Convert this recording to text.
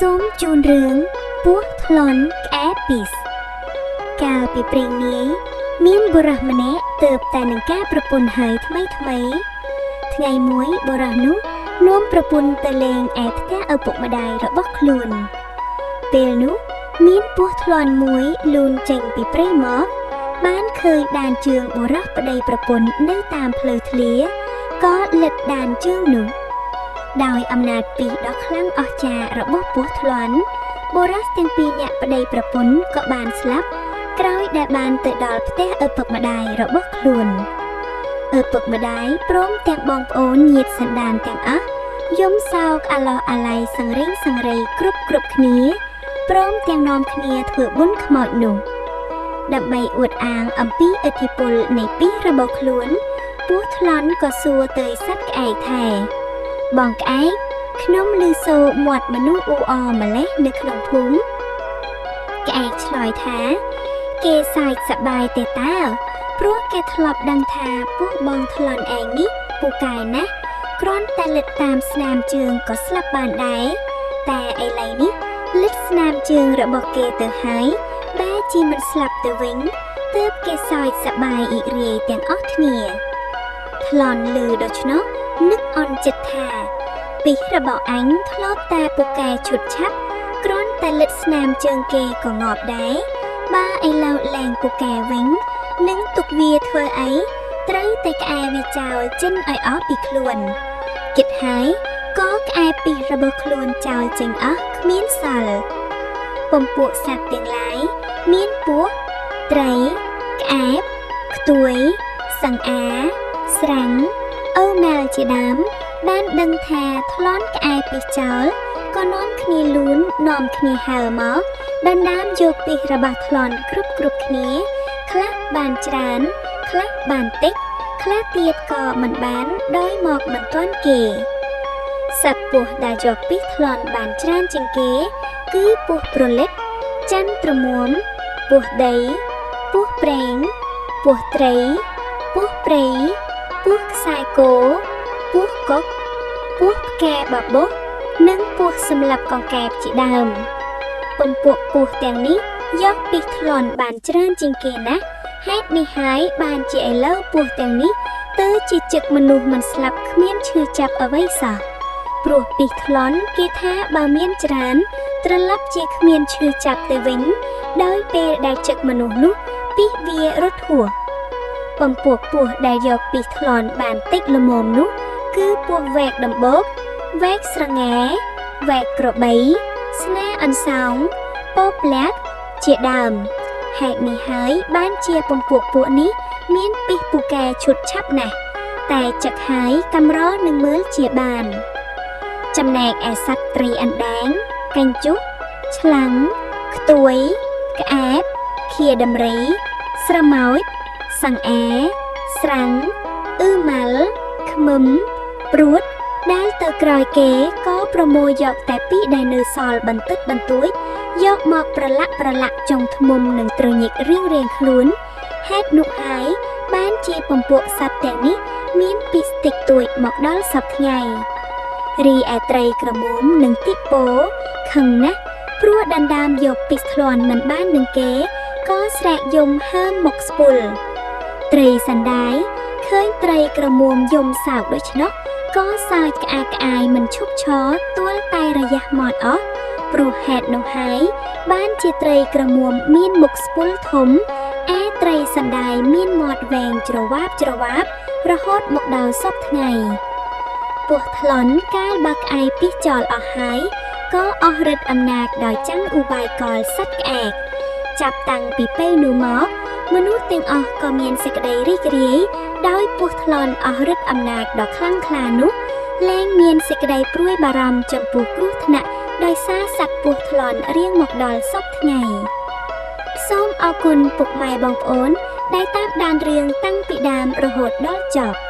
សូមជូនរឿងពស់ថ្លាន់ក្អែពីសកាលពីព្រេងនាយមានបុរសម្នាក់ទើបតែនឹងការប្រពន្ធហើយថ្មីថ្មីថ្ងៃមួយបុរសនោះនាំប្រពន្ធទៅលេងឯផ្ទះឪពុកម្ដាយរបស់ខ្លួនពេលនោះមានពស់ថ្លាន់មួយលូនចេញពីព្រៃមកបានឃើញដានជើងបុរសប្តីប្រពន្ធនៅតាមផ្លូវធ្លាក៏លិតដានជើងនោះដោយអំណាចពីដ៏ខ្លាំងអស្ចារ្យរបស់ពស់ថ្លាន់បុរសទាំងពីរនាក់ប្តីប្រពន្ធក៏បានស្លាប់ក្រោយដែលបានទៅដល់ផ្ទះឪពុកម្ដាយរបស់ខ្លួនឪពុកម្ដាយព្រមទាំងបងប្អូនញាតិសន្តានទាំងអស់យំសោកអាឡោះអាល័យសង្រេងសង្រៃគ្រប់គ្រប់គ្នាព្រមទាំងនាំគ្នាធ្វើបុណ្យខ្មោចនោះដើម្បីអួតអាងអំពីឥទ្ធិពលនៃពីរបស់ខ្លួនពស់ថ្លាន់ក៏សួរទៅសត្វក្អែកថាបងក្អែកខ្ញុំឮសូរមាត់មនុស្សអ៊ូអរម្លេះនៅក្នុងភូមិក្អែកឆ្លើយថាគេសើចសប្បាយទេតើព្រោះគេធ្លាប់ដឹងថាពស់បងថ្លាន់ឯងនេះពូកែណាស់គ្រាន់តែលិតតាមស្នាមជើងក៏ស្លាប់បានដែរតែឥឡូវនេះលិតស្នាមជើងរបស់គេទៅហើយបែរជាមិនស្លាប់ទៅវិញទើបគេសើចសប្បាយរីករាយទាំងអស់គ្នាថ្លាន់ឮដូច្នោះនឹកអន់ចិត្តថាពីរបស់អញធ្លាប់តែពូកែឈុតឆាប់គ្រាន់តែលិតស្នាមជើងគេក៏ងាប់ដែរបើឥឡូវលែងពូកែវិញនឹងទុកវាធ្វើអីត្រូវតែក្អែវាចោលចិនឲ្យអស់ពីខ្លួនគិតហើយក៏ក្អែពីរបស់ខ្លួនចោលចេញអស់គ្មានសល់ពំពួកសត្វទាំងឡាយមានពស់ត្រីក្អែបខ្ទួយសង្អាស្រាំងឪម៉ែលជាដើមបានដឹងថាថ្លាន់ក្អែពីចោលក៏នាំគ្នាលូននាំគ្នាហើរមកដណ្ដើមយកពីរបស់ថ្លាន់គ្រប់គ្រប់គ្នាខ្លះបានច្រើនខ្លះបានតិចខ្លះទៀតក៏មិនបានដោយមកមិនទាន់គេសត្វពស់ដែលយកពីថ្លាន់បានច្រើនជាងគេគឺពស់ប្រលិតចន្ទ្រមុំពស់ដីពស់ប្រេងពស់ត្រីពស់ព្រៃពស់ខ្សែគោពស់កុកពស់ផ្កាបបុះនិងពស់សម្លាប់កង្កែបជាដើមពំពួកពស់ទាំងនេះយកពីថ្លាន់បានច្រើនជាងគេណាស់ហេតុនេះហើយបានជាឥឡូវពស់ទាំងនេះទៅជាចឹកមនុស្សមិនស្លាប់គ្មានឈឺចាប់អ្វីសោះព្រោះពីថ្លាន់គេថាបើមានច្រើនត្រឡប់ជាគ្មានឈឺចាប់ទៅវិញដោយពេលដែលចឹកមនុស្សនោះពីវារត់ហួសពំពួកពស់ដែលយកពីថ្លាន់បានតិចល្មមនោះគឺពស់វែកដំបូកវែកស្រងែវែកក្របីស្នាអន្សោងពពលាក់ជាដើមហេតុនេះហើយបានជាពំពួកពួកនេះមានពីពូកែឈុតឆាប់ណាស់តែចឹកហើយកម្រនឹងមើលជាបានចំណែកឯសត្វត្រីអណ្ដាងកញ្ជុះឆ្លាំងខ្ទួយក្អែបខៀដំរីស្រមោចសង្អាស្រាំងអ៊ឺម៉ាល់ឃ្មឹមព្រួតដែលទៅក្រោយគេក៏ប្រមូលយកតែពីដែលនៅសល់បន្តិចបន្តួចយកមកប្រឡាក់ប្រឡាក់ចុងធ្មុំនិងត្រញិករៀងរៀងខ្លួនហេតុនោះហើយបានជាពំពួកសត្វទាំងនេះមានពីស្តិចតួចមកដល់សព្វថ្ងៃរីឯត្រីក្រមុំនិងតិពោខឹងណាស់ព្រោះដណ្ដើមយកពីថ្លាន់មិនបាននឹងគេក៏ស្រែកយំហើមមុខស្ពុលត្រីសណ្ដាយឃើញត្រីក្រមុំយំសោកដូច្នោះក៏សើចក្អាកក្អាយមិនឈប់ឈរទួលតែរយះមាត់អស់ព្រោះហេតុនោះហើយបានជាត្រីក្រមុំមានមុខស្ពុលធំឯត្រីសណ្ដាយមានមាត់វែងច្រវាបច្រវាបរហូតមកដល់សព្វថ្ងៃពស់ថ្លាន់កាលបើក្អែពីចោលអស់ហើយក៏អស់ឫទ្ធិអំណាចដោយចាំងឧបាយកលសត្វក្អែកចាប់តាំងពីពេលនោះមកមនុស្សទាំងអស់ក៏មានសេចក្តីរីករាយដោយពស់ថ្លាន់អស់ឫទ្ធិអំណាចដ៏ខ្លាំងក្លានោះលែងមានសេចក្តីព្រួយបារម្ភចំពោះគ្រោះថ្នាក់ដោយសារសត្វពស់ថ្លាន់រៀងមកដល់សព្វថ្ងៃសូមអរគុណពុកម៉ែបងប្អូនដែលតាមដានរឿងតាំងពីដើមរហូតដល់ចប់។